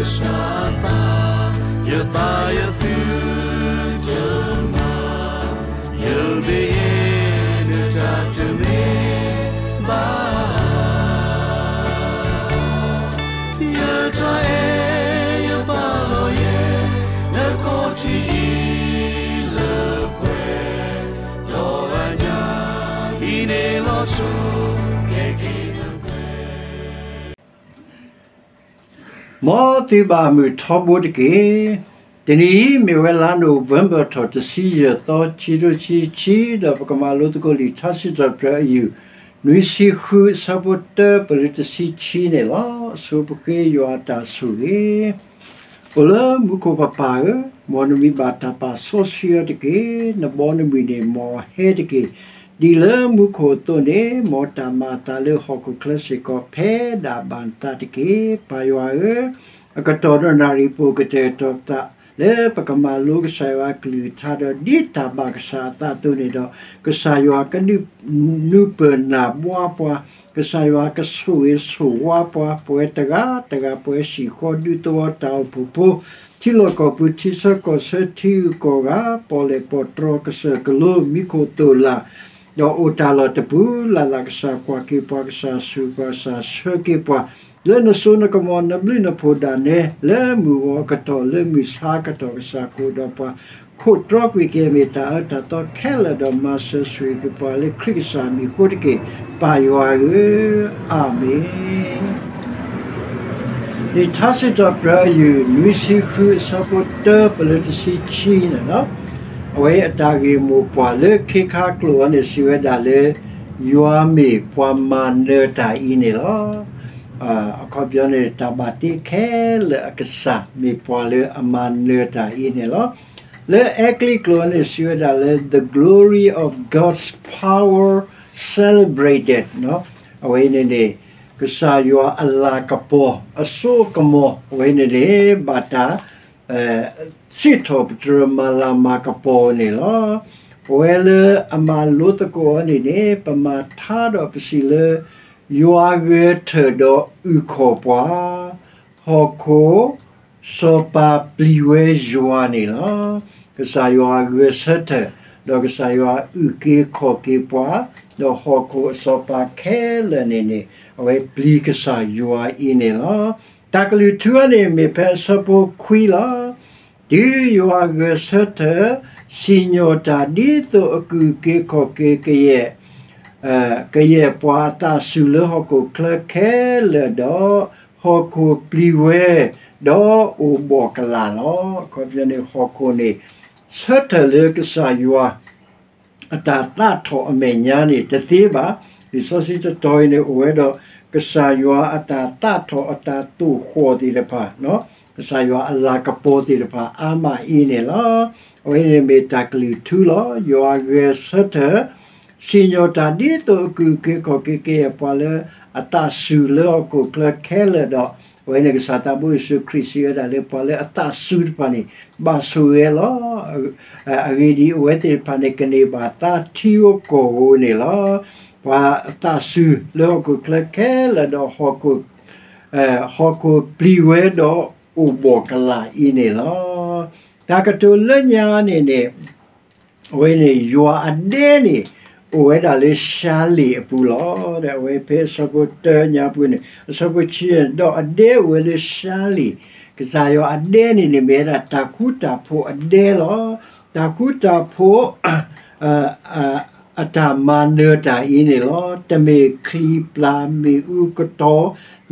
ကစၢ်အသး, ယသးယသုတမၤ, ယဘၣ်ယဲၢ်နတၢ်တမ့ၢ် ဘၣ်, ယတၢ်အဲၣ်ယပာ်လီၤယဲ နခီၣ်ထံးအံၤလၢပှဲၤ, ဒီးအညၣ်အံၤန့ၣ်လီၤစိၤ ကဲက့ၤနပှဲၤ. မ်သုဘၣ်မုာ်ထီဘိတက့ၢ်. တနံၤအံၤမ့ၢ်ဝဲလါ November ထီၣ်တဆံယဲၢ်သီ ခံကထိခံဆံခံ, ဒီးပကမၤလိသကိးလံာ်ထါစံးထီၣ်ပတြၢၤအယုၢ် နွံဆံဃုအဆၢဖိတၢ ပလၢတဆံခံန့ၣ်လီၤ. အဆိပဃ့ယွၤအတၢ်ဆိၣ်ဂ့ၤ အိၣ်လၢမူခိၣ်ပပၢ်ဧၢ, မ်နမံၤဘၣ်တၢ်ပာ်စီဆှံအီၤတက့ၢ်. နဘီနမုၢ်န့ၣ် မ်အဟဲတက့ၢ်. ဒ်လၢမူခိၣ်အသိးန့ၣ်, မ်တၢ်မၤအသးလၢဟီၣ်ခိၣ်ချၢစ့ၢ်ကီး ဖဲဒၣ်ဘၣ်နသးတက့ၢ်. ပၢ်ယွၤဧၢ, အကတီၢ်ဒီးနၣ်ရံၣ်ပူၤ ကတဲာ်ကတီၤပသး လၢပကမၤလိကစၢ်ယွၤအကလုၢ်ကထါဒီး ဒ်တၢ်ဘၣ်ကစၢ်အသးအသိးန့ၣ်ဒီး, ကစၢ်ယွၤကဒုးနုာ်ပၢၢ်နၢ်ဘှါပှၤ, ကစၢ်ယွၤကဆိၣ်ဂ့ၤဆိၣ်ဝါပှၤ, ပဝဲတဂၤတဂၤ ပဝဲဟံၣ်ဃီဒူသဝီတၢ်အိၣ်ဖှိၣ်ဖိ, ထံလီၢ်ကီၢ်ပူၤ ထံဆၢကီၢ်ဆၢ ထံဂုၤကီၢ်ဂၤ ပီၣ်လဲၣ်ပီၣ်တြီၤ ကစၢၢ်ကလိ မံခိၣ်သိၣ်လၢ် ဒီးအိၣ်တၢ်လီၢ်တပူၤလၢ်လၢ် ကစၢ်ကွၢ်က့ၤပှၤ ကစၢ်ဆိၣ်ဂ့ၤပှၤ ကစၢ်ဆှၢက့ၤပှၤ လၢနစိနကမီၤ နဘျုးနဖှိၣ်ဒၣ်နဲ လၢမုၢ်ဂီၤအကတီၢ် လၢမုၢ်ဆါအကတီၢ် ကစၢ်ကအိၣ်ဒီးပှၤ ခိးတြီကွံာ်က့ၤ မ့ၢ်တၢ်အၢတၢ်သီခဲလၢာ် ဒီးမၤစၢၤဆိၣ်ဂ့ၤက့ၤပှၤလၢခရံာ်ကစၢ်အမံၤအဃိတက့ၢ်. ပၢ်ယွၤဧၢ, အၤမ့ၣ်. လံာ်ထါစံးထီၣ်ပတြၢၤအယုၢ် နွံဆံဃုအဆၢဖိတၢ ပလၢတဆံခံန့ၣ်လီၤ. အဝဲအတၢ်ဂ့ၢ်မိၢ်ပှၢ်လၢခ့ခါကျိာ်အံၤန့ၣ် စံးဝဲဒၣ်လၢ ယွၤမ့ၢ်ပှၤမၤနၢၤတၢ်အံၤန့ၣ်လီၤ. အခီပညီန့ၣ် တၢ်ဘၣ်တ့ခဲလၢာ်အကစၢ် မ့ၢ်ပှၤလၢအမၤနၢၤတၢ်အံၤန့ၣ်လီၤ. လၢအဲကလံးကျိာ်အံၤန့ၣ် စံးဝဲဒၣ်လၢ the glory of God's power celebrated အဝဲအံၤန့ၣ်န့ၣ် ကစၢ်ယွၤအလၤကပီၤ အစိအကမီၤ အဝဲအံၤန့ၣ်န့ၣ် ဘၣ်တၢ် စံးထီၣ်ပတြၢၤမၤလၤမၤကပီၤန့ၣ်လီၤ. ပဝဲလၢအမၤလိသကိးအီၤန့ၣ်န့ၣ် ပမၤထါဒီးပစံးလၢ ယွၤဂဲၤထၢၣ်ဒီးအုၣ်ခီၣ်ပှၤ, ဟီၣ်ခိၣ်စီၤပၤပျံၤဝဲယွၤန့ၣ်လီၤ. ကစၢ်ယွၤဂဲၤဆၢထၢၣ်, ဒီးကစၢ်ယွၤအုၣ်က့ၤခီၣ်က့ၤပှၤ, ဒီးဟီၣ်ခိၣ်အစီၤပၤခဲလၢာ်န့ၣ်န့ၣ် အဝဲပျံၤကစၢ်ယွၤအံၤန့ၣ်လီၤ. တၢ်ကလုၢ်ထူအံၤန့ၣ် မ့ၢ်ဖဲအဆၢဖိခွံလီၤ. တုၤယွၤဂဲၤဆၢထၢၣ် စံၣ်ညီၣ်တၢ်ဒ်သိးအကအုၣ်က့ၤခီၣ်က့ၤကယဲၢ် ကယဲၢ်ပှၤအသးစူၤလၢဟီၣ်ခိၣ်ချၢခဲလၢာ်ဒီး, ဟီၣ်ခိၣ်ပျံၤဝဲ, ဒီးအိၣ်ဘှီၣ်ကလာ်လီၤ. အခီပညီန့ၣ် ဟီၣ်ခိၣ်န့ၣ် ဆၢထၢၣ်လၢကစၢ်ယွၤ အတၢ်သးထီၣ်အမဲာ်ညါန့ၣ် တသ့ဘၣ်. လံာ်စီဆှံတတီၤအံၤန့ၣ် အိၣ်ဝဲဒီး ကစၢ်ယွၤအတၢ်သးထီၣ်အတၢ်သိၣ်ဃီၣ်သ့ၣ်တဖၣ်, ကစၢ်ယွၤအလၤကပီၤသ့ၣ်တဖၣ်အါမးအံၤန့ၣ်လီၤ. အဝဲန့ၣ်မ့ၢ်တၢ်ကလုၢ်ထူလီၤ. ယွၤဂဲၤဆၢထၢၣ် စံၣ်ညီၣ်တၢ်ဒ်သိးအကအုၣ်က့ၤခီၣ်က့ၤကယဲၢ်ပှၤလၢအသးစူၤလၢဟီၣ်ခိၣ်ချၢခဲလၢာ်ဒီး, အဝဲန့ၣ်ကစၢ်သးဘိယ့ၣ်ၡူးခရံာ်စံးဝဲဒၣ်လၢ ပှၤလၢအသးစူၤတဖၣ်န့ၣ် ဘၣ်ဆိၣ်ဂ့ၤလီၤ. အဂ့ၢ်ဒ်အံၤ, အဝဲသ့ၣ်တဖၣ်န့ၣ် ကန့ၢ်ဘၣ်သါထံဧိၤကီၢ်ဧိၤန့ၣ်လီၤ. ပှၤအသးစူၤလၢဟီၣ်ခိၣ်ချၢခဲလၢာ်ဒီး ဟီၣ်ခိၣ်ပျံၤဝဲဒီးအိၣ်ဘှီၣ်ကလာ်အံၤန့ၣ်လီၤ. တၢ်ကတိၤလၢညါန့ၣ်န့ၣ် အဝဲန့ၣ် ယွၤအဒဲန့ၣ် အိၣ်ဝဲဒၣ်လၢၡၤလ့ၣ်အပူၤလီၤ. အဝဲဖဲအဆၢဖိတၢညါပူၤန့ၣ် အဆၢဖိဆံ ဒီးအဒဲအိၣ်ဝဲလၢၡၤလ့ၣ်, ကစၢ်ယွၤအဒဲန့ၣ်န့ၣ် မ့ၢ်ဝဲဒၣ်တၢ်ဃူတၢ်ဖိးအဒဲလီၤ. တၢ်ဃူတၢ်ဖိး အတၢ်မၤနၢၤတၢ်အံၤန့ၣ်လီၤ. တမ့ၢ်ချံပျၢ်မ့ၣ်အူကတီၤ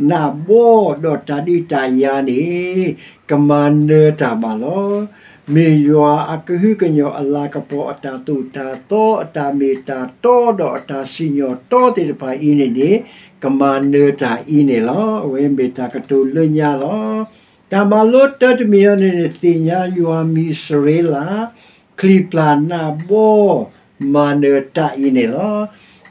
နးဘီ ဒီးတၢ်ဒုးတၢ်ယၤန့ၣ် ကမၤနၢၤတၢ်ဘၣ်လီၤ. မ့ၢ်ယွၤအကဟုကညီၢ်အလၤကပီၤ အတၢ်သိၣ်တၢ်သီ အတၢ်မ့ၢ်တၢ်တီ ဒီးအတၢ်စံၣ်ညီၣ်တီသ့ၣ်တဖၣ်အံၤန့ၣ်န့ၣ် ကမၤနၢၤတၢ်အံၤန့ၣ်လီၤ. အဝဲမ့ၢ်တၢ်ကတိၤလၢညါလီၤ. တၢ်မၤလိတၢတမံၤအံၤန့ၣ်န့ၣ် သ့ၣ်ညါယွၤမံၤစရ့လး ချံပျၢ်နးဘီ မၤနၢၤတၢ်အံၤန့ၣ်လီၤ.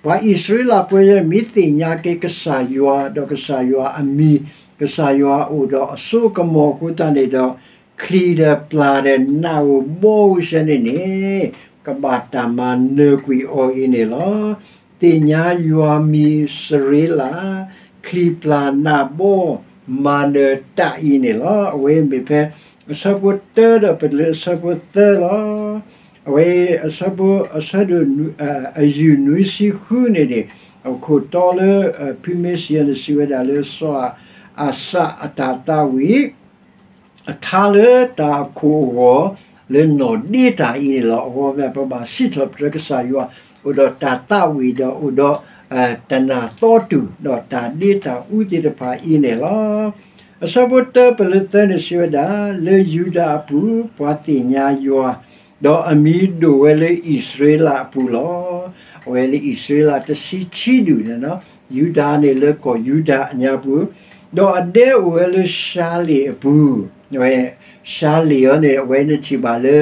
ပှၤအံၣ်စရ့လးပှဲၤယဲၢ်မ့ၢ်သ့ၣ်ညါက့ၤကစၢ်ယွၤ ဒီးကစၢ်ယွၤအမံၤ ကစၢ်ယွၤအိၣ်ဒီးအစိအကမီၤအဃိသတးန့ၣ်ဒီး ချံဒီးပျၢ်ဒီးနးဧိၤဘီဧိၤစဲန့ၣ်န့ၣ် ကဘၣ်တၢ်မၤနၢၤကွံာ်အီၤအံၤန့ၣ်လီၤ. သ့ၣ်ညါယွၤမံၤစရ့လး ချံပျၢ်နးဘီ မၤနၢၤတၢ်အံၤန့ၣ်လီၤ. အဝဲမ့ၢ်ဖဲ အဆၢဖိတၢဒီးပတုၤလၢအဆၢဖိသၢလီၤ. အဝဲ အဆၢဖိ အဆၢဒိၣ် အယုၢ်နွံဆံဃုန့ၣ်န့ၣ် အခိၣ်တီလၢ ဖုမ့ၢ်စံးအီၤန့ၣ် စံးဝဲဒၣ်လၢ စီၤအၤစၣ်အတၢ်သးဝံၣ် အထါလၢတၢ်အခိၣ်အဂီၢ် လၢနီၢ်ဒ့တၢ်အံၤန့ၣ်လီၤ. အဂီၢ်မ့ၢ် ပဘၣ်စံးထီၣ်ပတြၢၤကစၢ်ယွၤ အိၣ်ဒီးတၢ်သးဝံၣ်ဒီးအိၣ်ဒီး တနၢ်သီတူၢ် ဒီးတၢ်ဒ့တၢ်အူသ့ၣ်တဖၣ်အံၤန့ၣ်လီၤ. အဆၢဖိတၢပတုၤလၢသၢန့ၣ် စံးဝဲဒၣ် လၢယူဒၤအပူၤ ပှၤသ့ၣ်ညါယွၤ ဒီးအမံၤဒိၣ်ဝဲလၢအံၣ်စရ့လးအပူၤလီၤ. အဝဲန့ၣ်အံၣ်စရ့လးတဆံခံဒူၣ်န့ၣ်လီၤ. ယူဒၤန့ၣ်လၢကီၢ်ယူဒၤအညါပူၤ, ဒီးအဒဲအိၣ်ဝဲလၢၡၤလ့ၣ်အပူၤ, အဝဲ �ၡၤလ့ၣ်အံၤန့ၣ် အဝဲန့ၣ်ထံၣ်ဘၣ်လၢ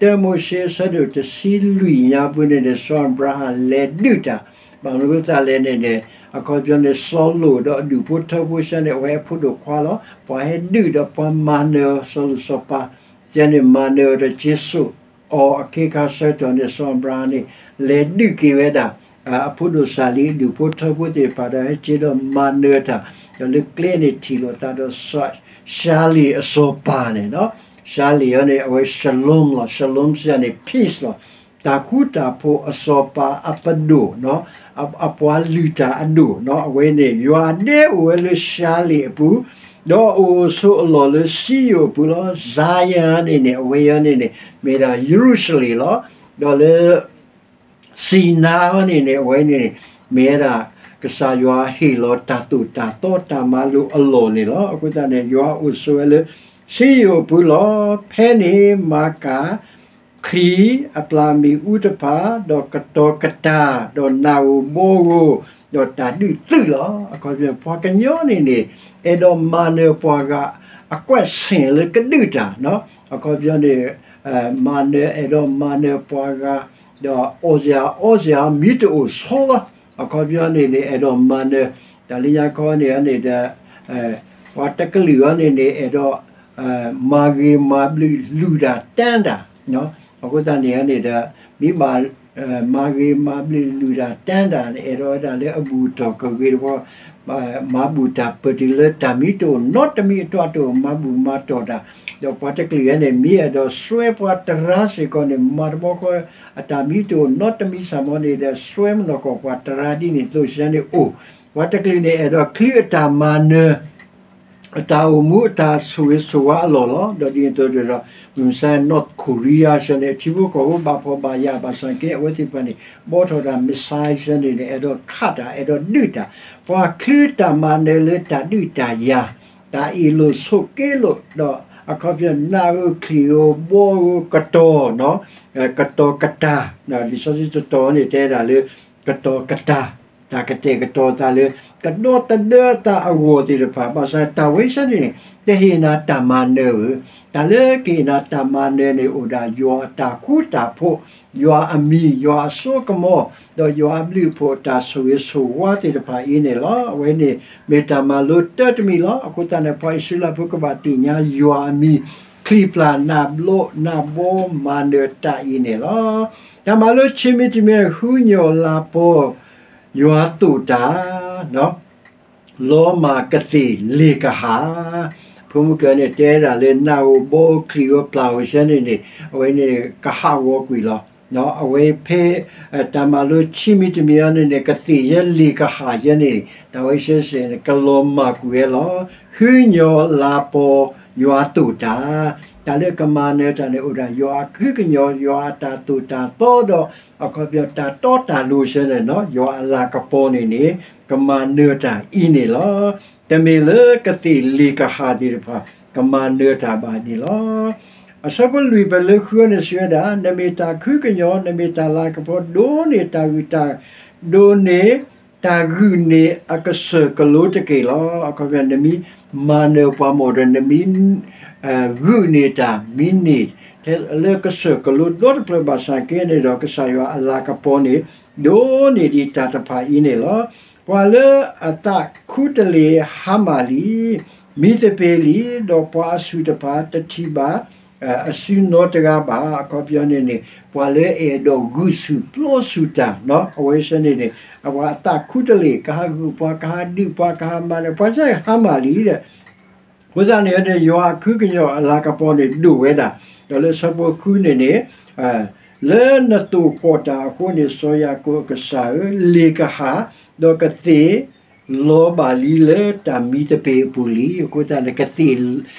တၢမိၤၡ့အဆၢဒိၣ်တဆံလွံၢ်ညါပူၤန့ၣ်န့ၣ် စီၤအၤဘြၤဟၣ်လဲၤဒုးတၢ်, ဘၣ်မနုၤအဃိသတးလဲၣ်န့ၣ်န့ၣ် အခီပညီန့ၣ် စီၤလီးဒီးအဒူၣ်ဖိထၢဖိဆၢန့ၣ် အဝဲအဖိဒိၣ်ခွါလီၤ. ပှၤဟဲဒုးဒီးပှၤမၤနၢၤအီၤ စီၤလိၤစီၤပၤ ယဲန့ၣ်မၤနၢၤအီၤဒီးက့ၤစိာ်အီၤအခ့အခါဆၢကတီၢ်န့ၣ် စီၤအၤဘြၤဟၣ်န့ၣ် လဲၤဒုးက့ၤဝဲဒၣ် အဖိဒိၣ်စၢ်လံအဒူၣ်ဖိထၢဖိသ့ၣ်တဖၣ်ဒီး ဟဲက့ၤဒီးမၤနၢၤတၢ်, ဒီးလၢကျဲန့ၣ်ထံၣ်လိာ်သးဒီး ၡၤလ့ၣ်အစီၤပၤန့ၣ်လီၤ. ၡၤလ့ၣ်အံၤန့ၣ် အဝဲ shalom လီၤ. Shalom စံးန့ၣ် peace လီၤ. တၢ်ဃူတၢ်ဖိးအစီၤပၤအပဒိၣ် အပှၤလုၢ်တၢ်အဒိၣ် အဝဲန့ၣ် ယွၤဒဲအိၣ်ဝဲလၢၡၤလ့ၣ်အပူၤ, ဒီးအအိၣ်ဆိးအလီၢ်လၢစံယိၣ်အပူၤလီၤ. Zion န့ၣ်န့ၣ် အဝဲအံၤန့ၣ်န့ၣ် မ့ၢ်ဒၣ်ယရူၤၡလ့ၣ်လီၤ. ဒီးလၢ စံၤနါအံၤန့ၣ်န့ၣ် အဝဲန့ၣ် မ့ၢ်ဝဲဒၣ် ကစၢ်ယွၤဟ့ၣ်လီၤတၢ်သိၣ်တၢ်သီတၢ်မၤလိာ်အလီၢ်န့ၣ်လီၤ. အဃိသတးန့ၣ် ယွၤအိၣ်ဆိးဝဲလၢ စံယိၣ်အပူၤလီၤ. ဖဲန့ၣ်မၤကၤ ချံအပျၢ်မ့ၣ်အူတဖၣ်, ဒီးကတီၤကတၢ်, ဒီးနၢ်ဧိၤဘှီဧိၤ, ဒီးတၢ်ဒုးသုးလီၤ. အခီပညီ ပှၤကညီန့ၣ်န့ၣ် အဲၣ်ဒိးမၤနၢၤပှၤဂၤ အကွက်ဆင်လၢကဒုးတၢ်, အခီပညီန့ၣ် မၤနၢၤ အဲၣ်ဒိးမၤနၢၤပှၤဂၤ, ဒီးအီၣ်စ့ၢ်အီစ့ၢ် မ့ၢ်တအိၣ်ဆိးလီၤ. အခီပညီန့ၣ်န့ၣ် အဲၣ်ဒိးမၤနၢၤ တၢ်လၢညါခီန့ၣ်န့ၣ်ဒီး ပှၤတကလုာ်အံၤန့ၣ်န့ၣ် အဲၣ်ဒိး မၤဂ့ၤမၤဘျုးလုၢ်တၢ်တၢ်တၢ်, အဃိသတးန့ၣ်န့ၣ်ဒီး မ့ၢ်ဘၣ် မၤဂ့ၤမၤဘျုးလုၢ်တၢ်တၢ်တၢ်န့ၣ် အဲၣ်ဒိးဝဲဒၣ်လၢအဘူၣ်ထီၣ်ကဂ့ၤတဘျီ မၤဘူၣ်တၢ်ပၢၢ်တုၤလၢတၢ်မံတအိၣ်နီတမံၤအတီၢ်တအိၣ် မၤဘူၣ်မၤတီၢ်တၢ်, ဒီးပှၤတကလုာ်အံၤန့ၣ် မ့ၢ်အဲၣ်ဒိးစွဲပှၤတရါစ့ၢ်ကီးန့ၣ် မၤတဘျီဃီ အတၢ်မံတအိၣ်နီတမံၤစ့ၢ်မီၤန့ၣ်ဒီး စွဲမနီၢ်ကီၢ်ပှၤတရါဒ်န့ၣ်အသိးစ့ၢ်န့ၣ်အိၣ်, ပှၤတကလုာ်န့ၣ် အဲၣ်ဒိးချုးအတၢ်မၤနၢၤ အတၢ်အိၣ်မူအတၢ်ဆိၣ်ဂ့ၤဆိၣ်ဝါအလီၢ်လီၤ. ဒီးဒ်န့ၣ်အသိးဒီး မုၢ်မဆါ North Korea စ့ၢ်န့ၣ် အထံဖိကီၢ်ဖိဘၣ်ဖှီၣ်ဘၣ်ယာ်ဘၣ်ဆၣ်က့ အဝဲသ့ၣ်တဖၣ်န့ၣ် ဘှီထီၣ်တၢ် missile စ့ၢ်န့ၣ်န့ၣ် အဲၣ်ဒိးခးတၢ် အဲၣ်ဒိးဒုးတၢ်, ပှၤချုးတၢ်မၤနၢၤလၢတၢ်ဒုးတၢ်ယၤ, တၢ်အ့ၣ်လိာ်ဆိးက့လိာ် ဒီးအခီပညီ နၢ်ဧိၤချံၣ်ဧိၤဘှီဧိၤကတီၤ ကတီၤကတၢ်, လံာ်စီဆှံတတီၤန့ၣ် တဲဒၣ်လၢ ကတီၤကတၢ်, တၢ်ကတဲာ်ကတီၤသးလၢ ကဒီသဒၢသးအဂီၢ်သ့ၣ်တဖၣ်, ဘၣ်ဆၣ်တၢ်ဝဲစ့ၢ်န့ၣ်န့ၣ် တဟ့ၣ်နၤတၢ်မၤနၢၤဧိၤ, တၢ်လၢကဟ့ၣ်နၤတၢ်မၤနၢၤန့ၣ် အိၣ်ဒၣ်ယွၤအတၢ်ဃူတၢ်ဖိး, ယွၤအမံၤ, ယွၤအစိကမီၤ, ဒီးယွၤအဘျုးအဖှိၣ်အတၢ်ဆိၣ်ဂ့ၤဆိၣ်ဝါသ့ၣ်တဖၣ်အံၤန့ၣ်လီၤ. အဝဲန့ၣ်မ့ၢ်တၢ်မၤလိတၢတမံၤလီၤ. အဃိသတးန့ၣ် ပှၤအံၣ်စရ့လးဖိကဘၣ်သ့ၣ်ညါယွၤအမံၤ, ချံပျၢ်နးဘျီနးဘီမၤနၢၤတၢ်အံၤန့ၣ်လီၤ. တၢ်မၤလိခံမံၤတမံၤ ဟုညိးလၤပီၤ ယွၤသိၣ်တၢ်, လီၤမၢ်ကသ့ၣ်လ့ၣ်ကဟၣ်, ဖိမုၣ်ကၢန့ၣ် တဲဒၣ်လၢနၢ်ဧိၤဘှီဧိၤချံၣ်ဧိၤပျၢ်ဧိၤစ့ၢ်န့ၣ်န့ၣ် အဝဲန့ၣ်ကဟးဂီၤကွံာ်လီၤ. အဝဲဖဲ တၢ်မၤလိခံမံၤတမံၤအံၤန့ၣ်န့ၣ် ကသ့ၣ်ယဲလ့ၣ်ကဟၣ်ယဲန့ၣ် တၢ်ဝဲစ့ၢ်စ့ၢ်န့ၣ် ကလီၤမၢ်ကွံာ်ဝဲလီၤ. ဟုညိးလၤပီၤယွၤသိၣ်တၢ်, တၢ်လၢကမၤနၢၤတၢ်န့ၣ် အိၣ်ဒၣ်ယွၤအဃုကညီၤ ယွၤအတၢ်သိၣ်တၢ်သီဒီး အခီပညီတၢ်တီတၢ်လိၤစ့ၢ်န့ၣ် ယွၤအလၤကပီၤန့ၣ်န့ၣ် ကမၤနၢၤတၢ်အံၤန့ၣ်လီၤ. တမ့ၢ်လၢကသ့ၣ်လ့ၣ်ကဟၣ်သ့ၣ်တဖၣ် ကမၤနၢၤတၢ်ဘၣ်န့ၣ်လီၤ. အဆၢဖိလွံၢ်ပလၢဃုန့ၣ်စံးဝဲဒၣ် နမ့ၢ်တၢ်ဃုကညီၤ နမ့ၢ်တၢ်လၤကပီၤ ဒိးန့ၢ်တၢ်ဂုၢ်တၢ် ဒိးန့ၢ်တၢ်ဂုာ်န့ၢ်အကစၢၢ်ကလိတက့ၢ်လီၤ. အခီပညီ နမ့ၢ်မၤနၢၤပှၤမ့ၢ်ဒီး နမ့ၢ် ဂုာ်န့ၢ်တၢ် မ့ၢ်န့ၢ်ထဲလၢကစၢၢ်ကလိဒီတဖျၢၣ်ဘၣ်ဆၣ်က့န့ၣ်ဒီး ကစၢ်ယွၤအလၤကပီၤန့ၣ် ဒိးန့ၢ်ဒံးတၢ်တဖၣ်အံၤန့ၣ်လီၤ. ပှၤလၢအသးခူတလ့ၢ်ဟါမၢ်လံ, မံသပ့ၤလံ, ဒီးပှၤအဆူၣ်တဖၣ်တထံၣ်ဘၣ် အစုနီတဂၤဘၣ်. အခီပညီန့ၣ်န့ၣ် ပှၤလၢအအဲၣ်ဒိးဂုာ်ဆူၣ်ပျိဆူၣ်တၢ် အဝဲစ့ၢ်န့ၣ်န့ၣ် အဝဲအသးခူတလ့ၢ် ကဟးဂုာ်ပှၤ ကဟးဒုးပှၤ ကဟးမၤနၢၤ ပှၤစ့ၢ်ဟါမၢ်လံဒီး အဃိသတးန့ၣ်န့ၣ် ယွၤအခုကညီၤအလၤကပီၤန့ၣ်ဒိၣ်ဝဲဒၣ်, ဒီးလၢဆၢဖိဃုန့ၣ်န့ၣ်, လၢနသိၣ်ဃီၣ်တၢ်အဃိန့ၣ် စီၤယၤကိာ်အကစၢ်ဧၢ, လ့ၣ်ကဟၣ်, ဒီးကသ့ၣ်လီၤဘၣ်လံလၢတၢ်မံသပ့ၤအပူၤလံ. အဃိသတးန့ၣ် ကသ့ၣ်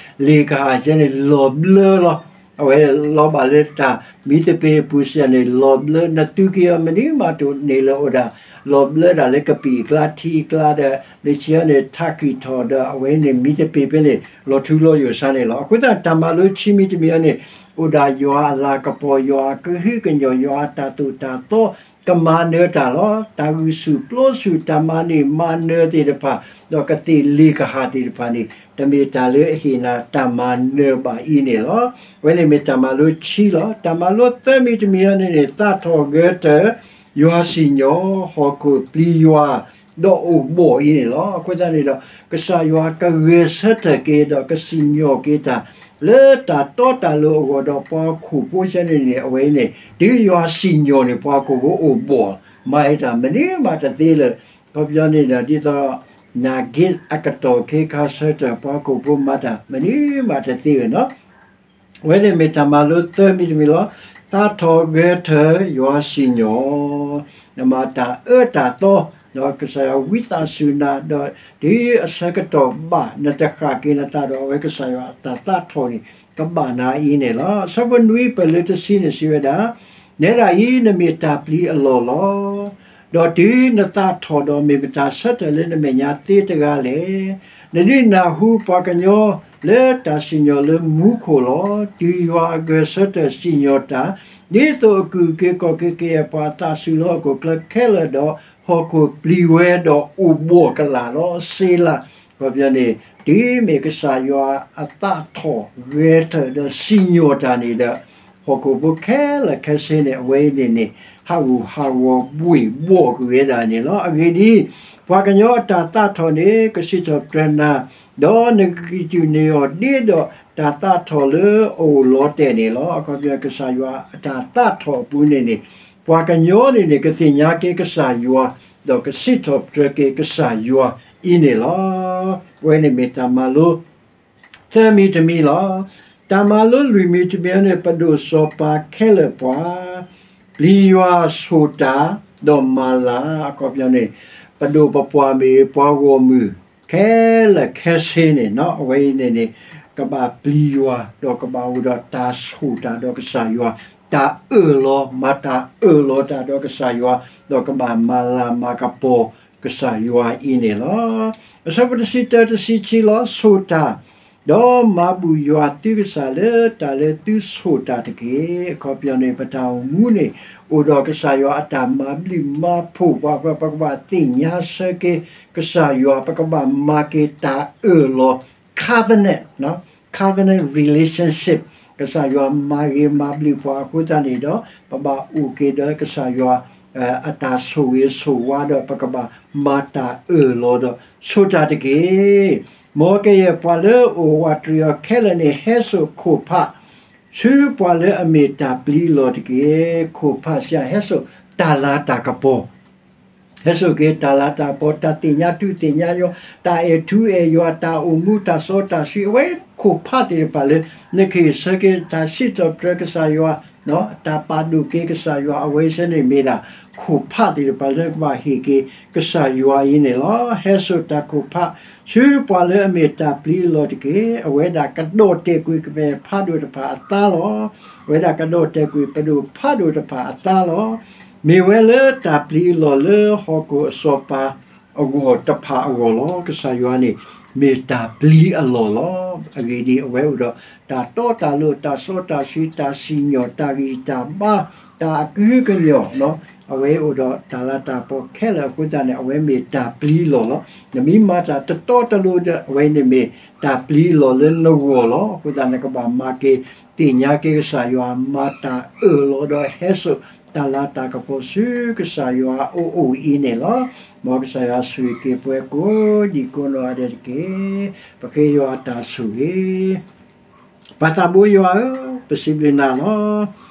လ့ၣ်ကဟၣ်ကဲန့ၣ် လီၤဘျၢလီၤ. အဝဲလီၤဘၣ်လၢတၢ်မံသပ့ၤအပူၤစ့ၢ်န့ၣ် လီၤဘျၢ, နသူက့ၤအီၤမနုၤမးတအိၣ်န့ၣ်လၢအိၣ်ဒၣ်, လီၤဘျၢဒၣ်လၢကပံာ်အကျါထံအကျါဒီး လၢခံန့ၣ် ထးကံၢ်ထီၣ်ဒီး အဝဲန့ၣ်မံသပ့ၤဖဲန့ၣ် လီၤထူလီၤယိာ်ဆါန့ၣ်လီၤ. အဃိသတး တၢ်မၤလိခံမံၤတမံၤအံၤန့ၣ် အိၣ်ဒၣ်ယွၤအလၤကပီၤ, ယွၤအကဟုကညီၤ, ယွၤအတၢ်သိၣ်တၢ်သီ ကမၤနၢၤတၢ်လီၤ. တၢ်ဂုာ်ဆူၣ်ပျိဆူၣ် တၢ်မၤန့ၢ်မၤနၢၤသ့ၣ်တဖၣ်, ဒီးကသ့ၣ်လ့ၣ်ကဟၣ်သ့ၣ်တဖၣ်န့ၣ် တမ့ၢ်တၢ်လၢအဟ့ၣ်နၤတၢ်မၤနၢၤဘၣ်အံၤန့ၣ်လီၤ. အဝဲန့ၣ်မ့ၢ်တၢ်မၤလိခံလီၤ. တၢ်မၤလိသၢမံၤတမံၤအံၤန့ၣ်န့ၣ် သးထီၣ်ဂဲၤထၢၣ် ယွၤစံၣ်ညီၣ်, ဟီၣ်ခိၣ်ပျံၤယွၤ, ဒီးအိၣ်ဘှီၣ်အံၤန့ၣ်လီၤ. အဃိသတးန့ၣ်ဒီး ကစၢ်ယွၤကဂဲၤဆၢထၢၣ်က့ၤ ဒီးကစံၣ်ညီၣ်က့ၤတၢ် လၢတၢ်တီတၢ်လိၤအဂီၢ်ဒီးပှၤဟီၣ်ခိၣ်ဖိဆဲန့ၣ်န့ၣ် အဝဲအံၤန့ၣ် တုၤယွၤစံၣ်ညီၣ်န့ၣ် ပှၤဟီၣ်ခိၣ်ဖိအိၣ်ဘှီၣ်, မၤတၢ်မနုၤမးတသ့လၢၤ. အခီပညီန့ၣ်ဒီး ဒ်သိး နၢ်ဂ့ၢ်အကတီၢ်ခ့ခါဆၢထၢၣ် ပှၤဟီၣ်ခိၣ်ဖိမၤတၢ်မနုၤမးတသ့လၢၤနီၤ. အဝဲန့ၣ်မ့ၢ်တၢ်မၤလိသၢမံၤတမံၤလီၤ. သးထီၣ်ဂဲၤထၢၣ် ယွၤစံၣ်ညီၣ်, နမၤတၢ်အၢတၢ်သီ, ဒီးကစၢ်ယွၤဝံသးစူၤနၤ, ဒီးတုၤအဆၢကတီၢ်ဘၣ်နတဃၣ်က့ၤနသးဒီး အဝဲကစၢ်ယွၤအတၢ်သးထီၣ်န့ၣ် ကဘၣ်နၤအံၤန့ၣ်လီၤ. အဆၢဖိနွံပၢၢ်လၢတဆံန့ၣ်စံးဝဲဒၣ်, နဲဒၣ်အံၤ နမ့ၢ်တၢ်ပျံၤအလီၢ်လီၤ. ဒီးတုၤနသးထီၣ်ဒီး မ့ၢ်မတၤဆၢထၢၣ်လၢနမဲာ်ညါသ့တဂၤလဲၣ်. နဒုးနၢ်ဟူပှၤကညီလၢတၢ်စံၣ်ညီၣ်လၢမူခိၣ်လီၤ. တုၤယွၤအဂဲၤဆၢထၢၣ်စံၣ်ညီၣ်တၢ်, ဒ်သိးအကုၢ်က့ၤကီၢ်က့ၤကယဲၢ်ပှၤအသးဆူၣ်လၢဟီၣ်ခိၣ်ချၢခဲလၢာ်ဒီး ဟီၣ်ခိၣ်ပျံၤဝဲဒီးအိၣ်ဘှီၣ်ကလာ်လီၤ. စ့လး, အခီပညီန့ၣ် တုၤမ့ၢ်ကစၢ်ယွၤအသးထီၣ်ဂဲၤထၢၣ်ဒီးစံၣ်ညီၣ်တၢ်န့ၣ်ဒီး ဟီၣ်ခိၣ်ဖိခဲလၢာ်ခဲဆ့န့ၣ် အဝဲအံၤန့ၣ်န့ၣ် ဟးဂူာ်ဟးဂီၤဘှ့ၣ်ဘှီၣ်ကွံာ်ဝဲဒၣ်န့ၣ်လီၤ. အဂ့ၢ်ဒ်အံၤ, ပှၤကညီအတၢ်သးထီၣ်န့ၣ် ကစံးထီၣ်ပတြၢၤနၤ, ဒီးနကကံၣ်တူာ်န့ၢ်အီၤဒ်ဒီးတၢ်သးထီၣ်လၢအအိၣ်လီၤတဲာ်န့ၣ်လီၤ. အခီပညီကစၢ်ယွၤအတၢ်သးထီၣ်အပူၤန့ၣ်န့ၣ် ပှၤကညီန့ၣ်န့ၣ် ကသ့ၣ်ညါက့ၤကစၢ်ယွၤ, ဒီးကစံးထီၣ်ပတြၢၤက့ၤကစၢ်ယွၤအံၤန့ၣ်လီၤ. အဝဲန့ၣ်မ့ၢ်တၢ်မၤလိ သၢမံၤတမံၤလီၤ. တၢ်မၤလိလွံၢ်မံၤတမံၤန့ၣ် ပဒိၣ်စီၤပၤခဲလၢာ်ပှၤ, ပျံၤယွၤဆိၣ်တၢ်, ဒီးမၤလၤ, အခီပညီန့ၣ် ပဒိၣ်ပပှၢ်မ့ၢ်ပှၤဂီၢ်မုၢ် ခဲလၢာ်ခဲဆ့န့ၣ်နီၤ အဝဲအံၤန့ၣ်န့ၣ် ကဘၣ်ပျံၤယွၤ ဒီးကဘၣ်အိၣ်ဒီးတၢ်ဆိၣ်တၢ်ဒီးကစၢ်ယွၤ, တၢ်အၢၣ်လီၤ မၤတၢ်အၢၣ်လီၤတၢ်ဒီးကစၢ်ယွၤ, ဒီးကဘၣ်မၤလၤမၤကပီၤကစၢ်ယွၤအံၤန့ၣ်လီၤ. အဆၢဖိတဆံတၢ တဆံခံလီၤ. ဆိၣ်တၢ်, ဒီးမၤဘူၣ်ယွၤသုကစၢ်လၢတၢ်လၢသုဆိၣ်တၢ်တက့ၢ်. အခီပညီန့ၣ် ပတၢ်အိၣ်မူန့ၣ် အိၣ်ဒီးကစၢ်ယွၤအတၢ်မၤဘျုးမၤဖှိၣ်ပှၤ ပကဘၣ်သ့ၣ်ညါဆၢက့ၤကစၢ်ယွၤ ပကဘၣ်မၤက့ၤတၢ်အၢၣ်လီၤ covenant, covenant relationship ကစၢ်ယွၤမၤဂ့ၤမၤဘျုးပှၤအဃိသတးန့ၣ်ဒီး ပဘၣ်အိၣ်က့ၤဒီးကစၢ်ယွၤ အတၢ်ဆိၣ်ဂ့ၤဆိၣ်ဝါဒီး ပကဘၣ်မၤတၢ်အၢၣ်လီၤဒီးဆိၣ်တၢ်တက့ၢ်. မ်ကယဲၢ်ပှၤလၢအိၣ်ဝးတရံးအီၤခဲလၢာ်န့ၣ် ဟဲစိာ်ခိၣ်ဖး ဆူပှၤလၢအမ့ၢ်တၢ်ပျံၤအလီၢ်တက့ၢ်. ခိၣ်ဖးစံး ဟဲစိာ်တၢ်လၤတၢ်ကပီၤ ဟဲစိာ်က့ၤတၢ်လၤတၢ်ကပီၤ, တၢ်သ့ၣ်ညါထူသ့ၣ်ညါယွၤ, တၢ်အဲၣ်ထူအဲၣ်ယွၤ, တၢ်အိၣ်မူတၢ်စီတၢ်ဆှံ, အဝဲခိၣ်ဖးသ့ၣ်တဖၣ်လၢ နကဟ့ၣ်ဆၢက့ၤတၢ်စံးထီၣ်ပတြၢၤကစၢ်ယွၤ, တၢ်ပာ်ဒိၣ်က့ၤကစၢ်ယွၤ, အဝဲဆဲန့ၣ်မ့ၢ်ဒၣ် ခိၣ်ဖးသ့ၣ်တဖၣ်လၢနကဘၣ်ဟ့ၣ်က့ၤကစၢ်ယွၤအံၤန့ၣ်လီၤ. ဟဲစိာ်တၢ်ခိၣ်ဖး ဆူပှၤလၢအမ့ၢ်တၢ်ပျံၤအလီၢ်တက့ၢ်. အဝဲဒၣ်ကဒီၣ်တဲာ်ကွံာ်ကပၢ်ဖးဒိၣ်တဖၣ်အသါလီၤ. အဝဲဒၣ်ကဒီၣ်တဲာ်ကွံာ်ပဒိၣ်ဖးဒိၣ်တဖၣ်အသါလီၤ. မ့ၢ်ဝဲလၢတၢ်ပျံၤအလီၢ်လၢဟီၣ်ခိၣ်အစီၤပၤအဂီၢ်တဖၣ်အဂီၢ်လီၤ. ကစၢ်ယွၤန့ၣ် မ့ၢ်တၢ်ပျံၤအလီၢ်လီၤ. အဂ့ၢ်ဒ်အံၤ, အဝဲအိၣ်ဒီးတၢ်တီတၢ်လိၤ, တၢ်စီတၢ်ဆှံ, တၢ်စံၣ်ညီၣ်, တၢ်ဂံၢ်တၢ်ဘါ, တၢ်အကဟုကညီၢ်, အဝဲအိၣ်ဒီးတၢ်လၤတၢ်ကပီၤခဲလၢာ်အဃိသတးန့ၣ် အဝဲမ့ၢ်တၢ်ပျံၤအလီၢ်လီၤ. နမ့ၢ်မၤတၢ်တတီတလိၤဒီး အဝဲန့ၣ်မ့ၢ်တၢ်ပျံၤအလီၢ်လၢနဂီၢ်လီၤ. အဃိသတး နကဘၣ်မၤက့ၤသ့ၣ်ညါက့ၤကစၢ်ယွၤ, မၤတၢ်အၢၣ်လီၤဒီးဟဲစိာ်တၢ်လၤတၢ်ကပီၤဆူကစၢ်ယွၤအအိၣ်အံၤန့ၣ်လီၤ. မ်ကစၢ်ယွၤဆိၣ်ဂ့ၤက့ၤပှၤကိးဒံးကိးနီၢ်ဂၤဒဲးတက့ၢ်. ပဃ့ယွၤအတၢ်ဆိၣ်ဂ့ၤ ပၢ်သးဘိယွၤဧၢ, ပစံးဘျုးနၤလီၤ.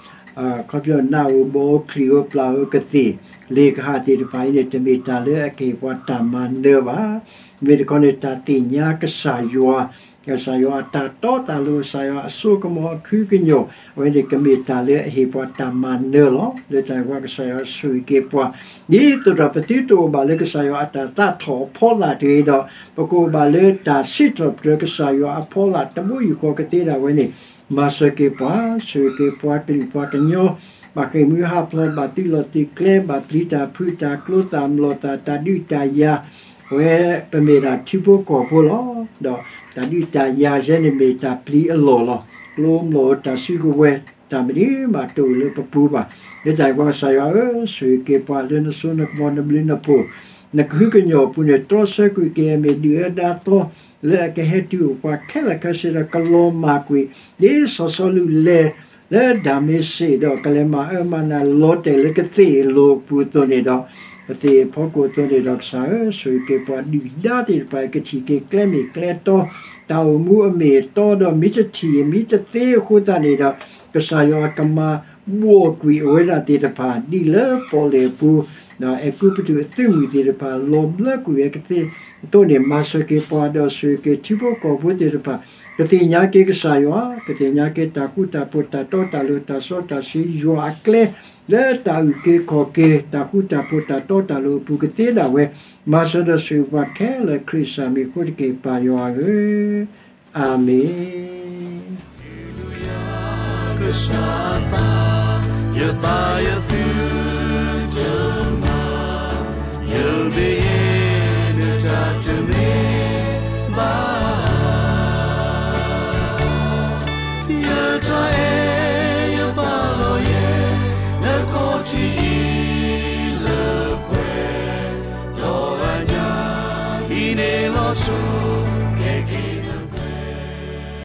ခီဖျိနးဧိၤဘီဧိၤချံၣ်ဧိၤပျၢ်ဧိၤကသ့ၣ်လ့ၣ်ကဟၣ်သ့ၣ်တဖၣ်အံၤန့ၣ် တမ့ၢ်တၢ်လၢအကဟ့ၣ်ပှၤတၢ်မၤနၢၤဘၣ်. မ့မ့ၢ်တခီန့ၣ် တၢ်သ့ၣ်ညါကစၢ်ယွၤ ကစၢ်ယွၤအတၢ်တီတၢ်လိၤ ကစၢ်ယွၤအစိကမီၤအခုကညီၤ အဝဲန့ၣ်ကမ့ၢ်တၢ်လၢအဟ့ၣ်ပှၤတၢ်မၤနၢၤလီၤ. လၢတၢ်န့ၣ်အဃိ ကစၢ်ယွၤဆိၣ်ဂ့ၤက့ၤပှၤ ဒ်သိးဒီးပသုတအိၣ်ဘၣ်လၢကစၢ်ယွၤအတၢ်သးထီၣ်အဖီလာ်တဂ့ၤဒီး ပကအိၣ်ဘၣ်လၢတၢ်စံးထီၣ်ပတြၢၤကစၢ်ယွၤအဖီလာ်တဘိယူၢ်ဃီကသ့ဒၣ်ဝဲန့ၣ် မၤစၢၤက့ၤပှၤ, ဆိၣ်ဂ့ၤက့ၤပှၤကလုာ်ပှၤကညီ ဘၣ်ဃ့ၢ်မှံဟးဖျိး ဘၣ်သုးလီၢ်သုးကျဲ ဘၣ်ပျံၤတၢ်ဖုးတၢ်ကျိ တၢ်မျိာ်သၣ် တၢ်ဒုးတၢ်ယၤ အဝဲပမ့ၢ်ဒၣ်ထံဖိကီၢ်ဖိလီၤ. ဒီးတၢ်ဒုးတၢ်ယၤယဲန့ၣ်မ့ၢ်တၢ်ပျံၤအလီၢ်လီၤ. ကျိမျိာ်တၢ်စုကဝဲၤ တၢ်မနုၤမးတအိၣ်လၢပပူၤဘၣ်. လၢတၢ်န့ၣ်အဃိ ကစၢ်ယွၤဧၢ, ဆိၣ်ဂ့ၤက့ၤပှၤလၢနစိနကမီၤ နဘျုးနဖှိၣ် နကဟုကညီၤအပူၤန့ၣ် တြီဆၢကွံာ်က့ၤအမ့ၢ်ဒုၣ်အၢဒါသီ လၢအကဟဲတုၤအိၣ်ပှၤခဲလၢာ်ခဲဆ့ဒီး ကလီၤမၢ်ကွံာ် ဒ်စီၤစီလူးလဲၤ လၢဒၤမ့းစ့းဒီး ကလဲၤမၤအၢမၤနးလီၤတဲာ်လၢကသ့ၣ်လိၤအပူၤအသိးန့ၣ်ဒီး ကသ့ၣ်ဖီခိၣ်အသိးန့ၣ်ဒီး ကစၢ်ဧၢ, ဆိၣ်ဂ့ၤက့ၤပှၤဒုၣ်ဒါသ့ၣ်တဖၣ် ကထံၣ်က့ၤကျဲမ့ၢ်ကျဲတီ တၢ်အိၣ်မူအမ့ၢ်အတီဒီး မ့ၢ်တထံၣ်မ့ၢ်တသ့အဃိသတးန့ၣ်ဒီး ကစၢ်ယွၤကမၤဘှီၣ်ကွံာ်အဝဲဒၣ်သ့ၣ်တဖၣ် ဒ်လၢပီၣ်လဲၣ်အပူၤ အဲၤကူပတူးအသုးမုၢ်သ့ၣ်တဖၣ် လီၤဘျၢကွံာ်ဝဲကသ့အသိးန့ၣ် မၤစၢၤက့ၤပှၤဒီးဆိၣ်ဂ့ၤက့ၤထံဖိကီၢ်ဖိသ့ၣ်တဖၣ် ကသ့ၣ်ညါက့ၤကစၢ်ယွၤ, ကသ့ၣ်ညါက့ၤတၢ်ဃူတၢ်ဖိး တၢ်တီတၢ်လိၤတၢ်စီတၢ်ဆှံယွၤအကျဲ လၢတၢ်အုၣ်က့ၤခီၣ်က့ၤ တၢ်ဃူတၢ်ဖိးတၢ်တီတၢ်လိၤအပူၤကသ့ဒၣ်ဝဲ မၤစၢၤဒီးဆိၣ်ဂ့ၤပှၤခဲလၢာ်ခရံာ်စၢ်မံၤအဃိတက့ၢ် ပၢ်ယွၤဧၢ, အၤမ့ၣ်. ကစၢ်အသး, ယသးယသု